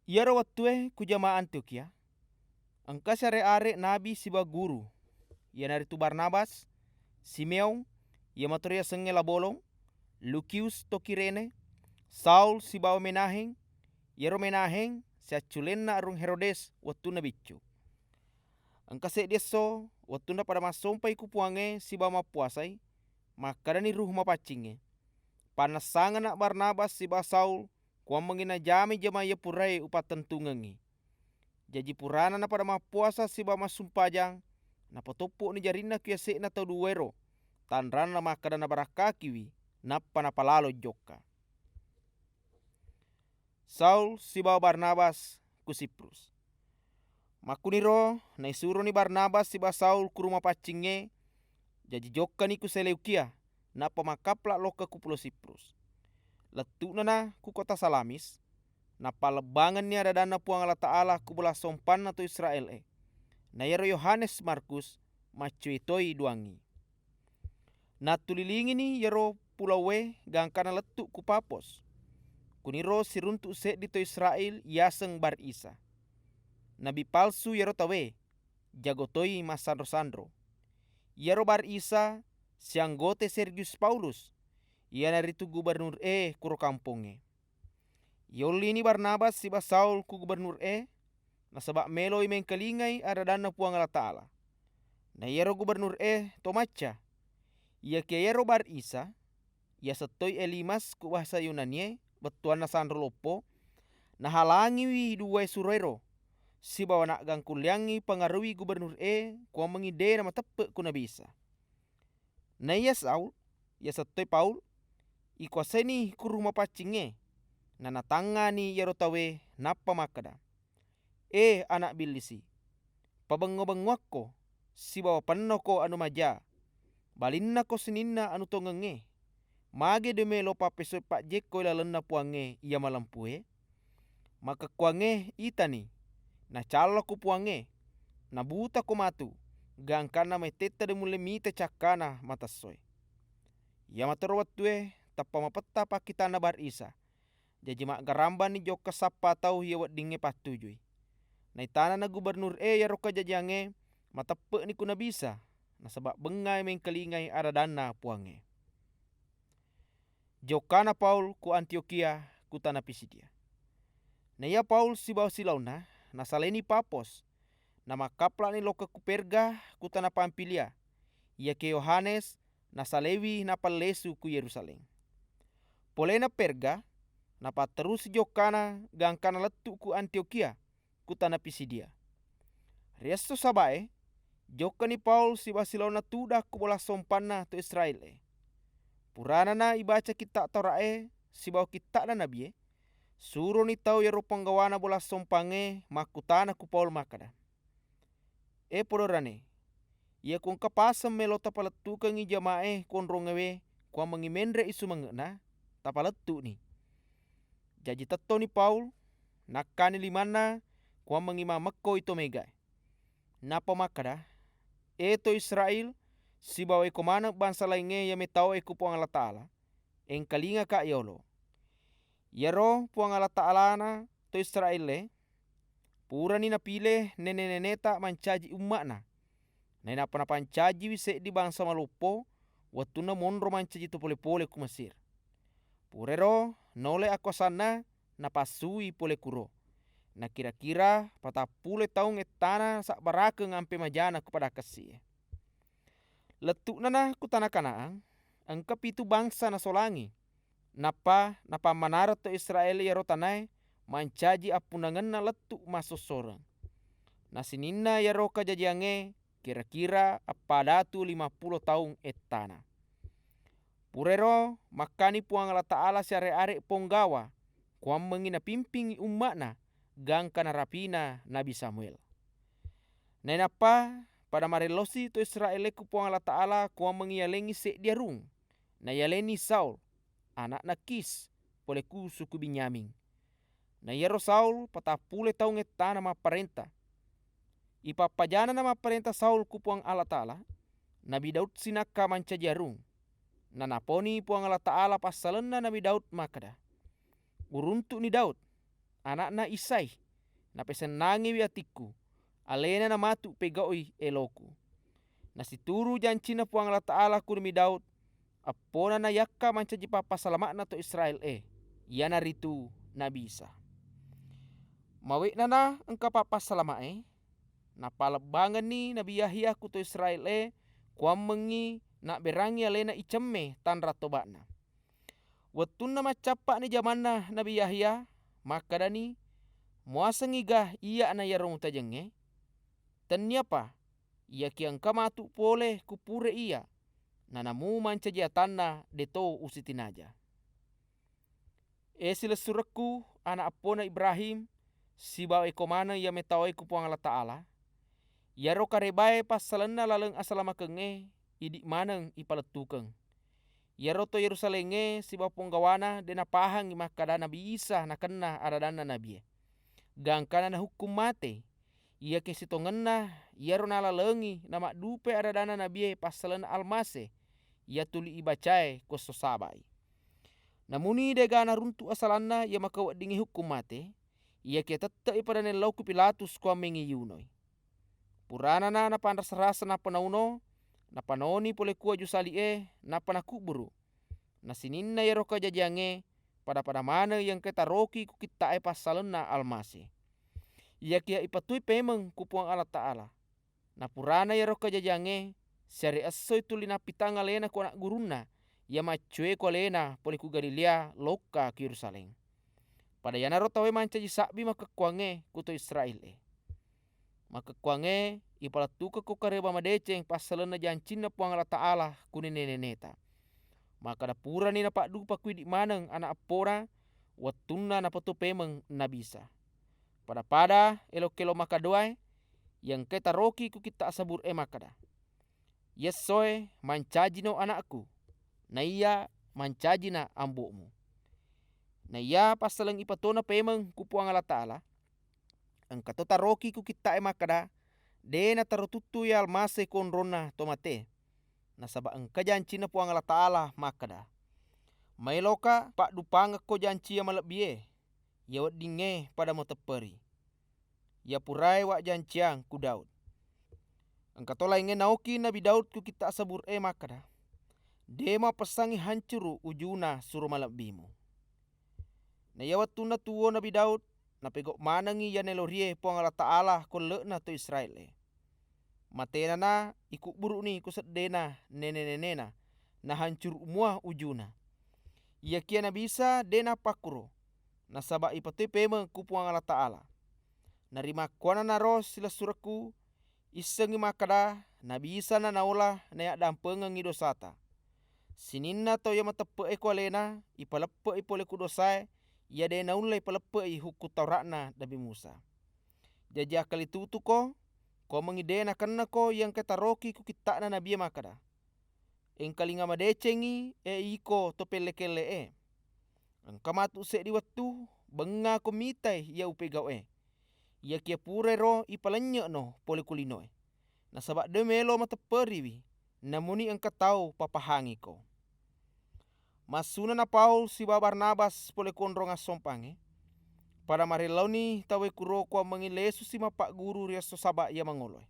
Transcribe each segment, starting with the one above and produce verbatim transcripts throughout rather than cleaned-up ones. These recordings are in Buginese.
Iyaro wettué ku jama Antiokhia, engka siare-are nabi sibawa guru, iyanaritu Barnabas, Simeon, iya mato riasengngé La Bolong, Lukius to Kirene, Saul sibawa Menaheng, iyaro Menaheng siacculénna Arung Herodes wettunna biccu. Engka séddi esso, wettunna pada massompai ku Puwangnge sibawa mappuwasai, makkedani Ruh Mapaccingngé, "Pannessangana Barnabas sibawa Saul, kuwammengngi najamai jama iya puraé upattentungengngi." Jaji purana napada mappuwasa sibawa massumpajang, napatoppo'ni jarinna ku yasé'na tau duwaéro, tanranna makkeda nabarakkakiwi, nappa napalalo jokka. Saul sibawa Barnabas ku Siprus. Makkuniro naisuroni Barnabas sibawa Saul ku Ruh Mapaccingngé, jaji jokkani ku Seleukia, nappa makkapla lokka ku pulo Siprus. Lettu'nana ku kota Salamis, nappallebbangenni ada-adanna Puwang Allataala ku bola sompanna to Israél-é. Na iyaro Yohanes Markus maccowé toi duwangngi. Nattulilingini iyaro pulaué gangkanna lettu ku Pafos. Kuniro siruntu séddi to Israél yaseng Bar-Isa. Nabi palsu iyaro tauwé, jago toi massanro-sanro. Iyaro Bar-Isa sianggotai Sergius Paulus, iyanaritu gubernur-é kuro kampongngé. Yollini Barnabas sibawa Saul ku gubernur-é, nasaba méloi méngkalingai ada-adanna Puwang Allataala. Na iyaro gubernur-é to macca. Iyakiya iyaro Bar-Isa, iyaseng toi Elimas ku bahasa Yunanié, bettuwanna sanro loppo, nahalangiwi duwaé suroéro, sibawa naggangkulléyangngi pangaruwi gubernur-é kuwammengngi dé namateppe ku Nabi Isa. Naiya Saul, iyaseng toi Paul, ikuwasaini ku Ruh Mapaccingngé, nanatangngani iyaro tauwé, nappa makkeda, "É ana' billisi, pabengngo-bengngoakko sibawa pennoko anu maja, balinnako sininna anu tongengngé. Magi dé mélo pappésoi pajjékko ilalenna Puwangnge iya malempué? Makkekkuwangngé itani, nacalloko Puwangnge, nabutako matu, gangkanna maitétta dé mullé mita cakkana matessoé." Iya matoro wettué tappa mapetta pakkitanna Bar-Isa. Jaji maggarambanni jokka sappa tau iya weddingngé pattujui. Naitanana gubernur-é iyaro kajajiyangngé, mateppe'ni ku Nabi Isa, nasaba bengngai méngkalingai ada-adanna Puwangnge. Jokkana Paul ku Antiokhia, ku tana Pisidia. Naiya Paul sibawa silaonna nasalaini Pafos, namakkapla'ni lokka ku Perga, ku tana Pamfilia. Iyakiya Yohanes nasalaiwi napallésu ku Yerusalem. Poléna Perga, napatterusi jokkana gangkanna lettu ku Antiokhia, ku tana Pisidia. Ri esso Saba'é, jokkani Paul sibawa silaonna tudang ku bola sompanna to Israél-é. Puranana ibaca Kitta Taura'é sibawa kitta'na nabié, suroni tau iyaro ponggawana bola sompangngé makkutana ku Paul makkeda, "É podorané, iya ku engka paseng mélo tapalettukengngi jama'é ku onrongngéwé, kuwammengngi ménré'i sumange'na, tapalettu'ni." Jaji tettoni Paul, nakkani limanna, kuwammengngi mammekkoi to mégaé. Nappa makkeda, "É to Israél, sibawa iko maneng bangsa laingngé iya métao'é ku Puwang Allataala, éngkalingaka yolo. Iyaro Puwang Allataalana to Israél-é, purani napilé néné-nénéta mancaji umma'na. Nainappa napancajiwi séddi bangsa maloppo wettunna monro mancaji to polé-polé ku Mesir. Purairo naolai akuwasanna napassui polé kuro. Nakira-kira patappulé taung ettana sabbarakeng ampé majana ku pada kessi'é." Lettu'nana ku tana Kanaan, engka pitu bangsa nasolangi. Nappa napammanareng to Israél iyaro tanaé mancaji appunnangenna lettu massossoreng. Na sininna iyaro kajajiyangngé kira-kira eppa datu limappulo taung ettana. Purairo makkani Puwang Allataala siare-are ponggawa, kuwammengngi napimpingngi umma'na gangka narapina Nabi Samuél. Nainappa pada marellosi to Israél-é ku Puwang Allataala kuwammengngi yalengngi séddi arung. Naiyaléni Saul, ana'na Kis, polé ku suku Benyamin. Na iyaro Saul patappulé taung ettana mapparénta. Ipappajanana mapparénta Saul ku Puwang Allataala, Nabi Daud sinakka mancaji arung. Nanaponi Puwang Allataala passalenna Nabi Daud makkeda, "Uruntu'ni Daud, ana'na Isai, napesennangiwi atikku, alena namatu pegau'i eloku. Nasituru jancinna Puang Allah Ta'ala ku Nabi Daud, eppona nayakka mancaji pappassalama'na to Israel e, iyanaritu Nabi Isa. Mawe'nana engka pappassalama'e, napalebbangenni Nabi Yahya ku to Israel e, kuammengngi nabberangngi alena icemme tanra toba'na. Wettunna maccappa'ni jamanna Nabi Yahya, makkedani, "Muasengngiga iya'na iyaro mutajengnge? Tenniapa, iyakiya engka matu pole ku pure iya, nanamu mancaji atanna deto usitinaja." E silessurekku, ana' eppona Ibrahim, sibawa iko maneng iya metawae ku Puang Allah Ta'ala, iyaro karebae passalenna laleng asalamakengngé idi' maneng ipalettukeng. Iyaro to Yerusaléngngé sibawa ponggawana dé' napahangngi makkeda Nabi Isa nakenna adadanna nabié, gangkana nahukkung maté. Iyakiya sitongenna iyaro nalalengngi namaddupai adadanna nabié passalenna Almasé, iya tuli ibacaé ko esso Saba'i. Namuni dé'ga naruntu asalanna iya maka weddingngé hukkung maté, iyakiya tette'i pada naéllau ku Pilatus kuammengngi yunoi. Puranana napanrasa-rasa nappa nauno, napanoni polé ku aju sali'é, nappa nakubburu. Na sininna iyaro kajajiyangngé pada-pada maneng iya engkaé taroki ku kitta'é passalenna Almasé. Iyakiya ipatui paimeng ku Puang Allah Ta'ala. Na purana iyaro kajajiyangngé, siaré essoi tuli nappitang aléna ku ana' gurunna iya maccué ku aléna polé ku Galiléa lokka ku Yérusalém. Pada iyanaro tauwé mancaji sabbi makkekkuwangngé ku to Israél-é. Makkekkuwangngé ipalettukekko karéba madécéng passalenna jancinna Puang Allah Ta'ala ku néné-nénéta. Makkeda purani napaddupa ku idi' maneng ana' eppona wettunna napatuo paimeng Nabi Isa. Pada-pada élo-kélo makaduwaé, iya engkaé taroki ku kitta' Sabur-é makkeda, "Iyessoé mancajino ana'ku, naiya mancajina ambo'mu." Naiya passaleng ipatuona paimeng ku Puang Allah Ta'ala, engkato taroki ku kitta'é makkeda, "Dé' nataro tuttu iya Almasé ku onronna to maté." Nasaba' engka jancinna Puang Allah Ta'ala makkeda, "Maéloka paddupangekko janci iya malebbié, iya weddingngé pada mutepperi, iya puraé wajjanciyang ku Daud." Engkato laingngé naoki Nabi Daud ku kitta' Sabur-é makkeda, "Dé' muappessangngi hancuru' ujuna suro malebbimu." Naiya wettunna tuwo Nabi Daud, napégau' manengngi iya nélorié Puang Allah Ta'ala ku elle'na to Israél-é. Maténana ikubburu'ni ku seddéna néné-nénéna, nahancuru' mua ujuna. Iyakiya Nabi Isa dé' nappakkuro, nasaba' ipatoi paimeng ku Puang Allah Ta'ala. Narimakkuwannanaro silessurekku, issengngi makkeda Nabi Isa nanaola nayaddampengengngi dosata. Sininna tau iya mateppe'é ku aléna ipaleppe'i polé ku dosaé iya dé' naullé ipaleppe'i hukkung Taura'na Nabi Musa. Jaji akkalitutuko, kuwammengngi dé' nakennako iya engka taroki ku kitta'na nabié makkeda, "Engkalinga madécéngngi, é iko to pelle-kelle'é. Engka matu séddi wettu, bengngako mitai iya upégau'é. Iyakiya purairo ipalennye'no polé ku linoé. Nasaba' dé' muélo matepperiwi, namuni engka tau papahangiko." Massunana Paul sibawa Barnabas polé ku onrong assompangngé, pada maréllauni tauwé kuro kuwammengngi lésusi mappagguru ri esso Saba' iya mangoloé.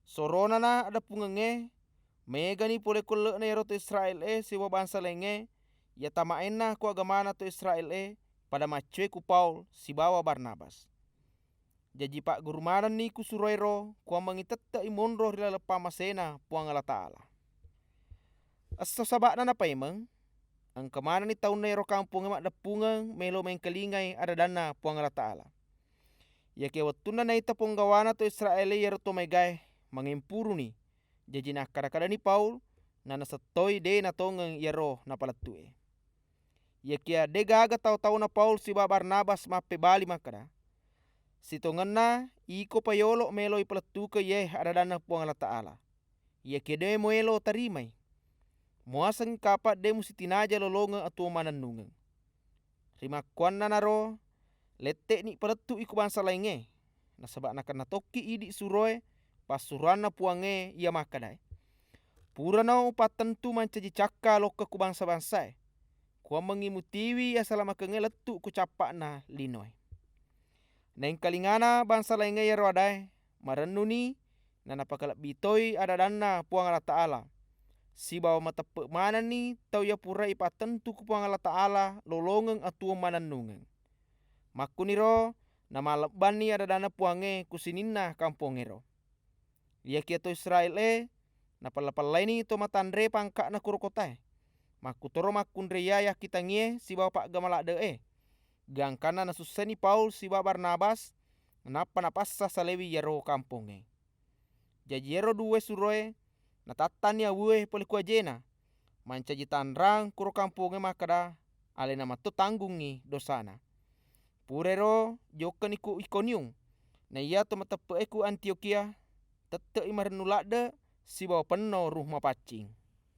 Soronana addeppungengngé, maégani polé ku elle'na iyaro to Israél-é sibawa bangsa laingngé iya tamaénna ku agamana to Israél-é pada maccué ku Paul sibawa Barnabas. Jaji pagguru manenni ku suroéro kuwammengngi tette'i monro ri laleng pammaséna Puang Allah Ta'ala. Esso Saba'na napaimeng, engka manenni taunna iyaro kampongngé maddeppungeng mélo méngkalingai adadanna Puang Allah Ta'ala. Iyakiya wettunna naita ponggawana to Israél-é iyaro to maégaé, mangémpuruni. Jaji nakkada-kadani Paul, nanasettoi dé' natongeng iyaro napalettu'é. Iyakiya dé' gaga tau-tauna Paul sibawa Barnabas mappébali makkeda, "Sitongenna iko pa yolo' mélo ipalettukeng iyé adadanna Puang Allah Ta'ala. Iyakiya dé' muélo tarimai. Muasengngi kapang dé' musitinaja lolongeng atuwong mannennungeng." Rimakkuwannanaro, lette'ni palettu'i ku bangsa laingngé, nasaba' nakenna tokki idi' suroé passuroanna Puwangnge iya makkedaé, "Purano upattentu mancaji cakka lokka ku bangsa-bangsaé, kuwammengngi mutiwi asalamakengngé lettu' ku cappa'na linoé." Naengkalingana bangsa laingngé iyaro adaé, marennuni, nanapakalebbi toi ada-adanna Puang Allataala, sibawa mateppe' manenni tau iya pura ipattentu ku Puang Allataala lolongeng atuwong mannennungeng. Makkuniro namallebbanni ada-adanna Puwangnge ku sininna kampongngéro. Iyakiya to Israél-é napella-pellaini to matanré pangka'na kuro kotaé. Makkutoro makkunrai iya yakkitangiyé sibawa paggama ladde'é, gangkanna nasussaini Paul sibawa Barnabas, nappa napassa saléwi iyaro kampongngé. Jaji iyaro duwé suroé natattanni awué polé ku ajéna, mancaji tanrang kuro kampongngé makkeda, aléna metto tanggungngi dosana. Purairo jokkani ku Ikonium, naiya to mateppe'é ku Antiokhia, tette'i marennu ladde' sibawa penno Ruh Mapaccing.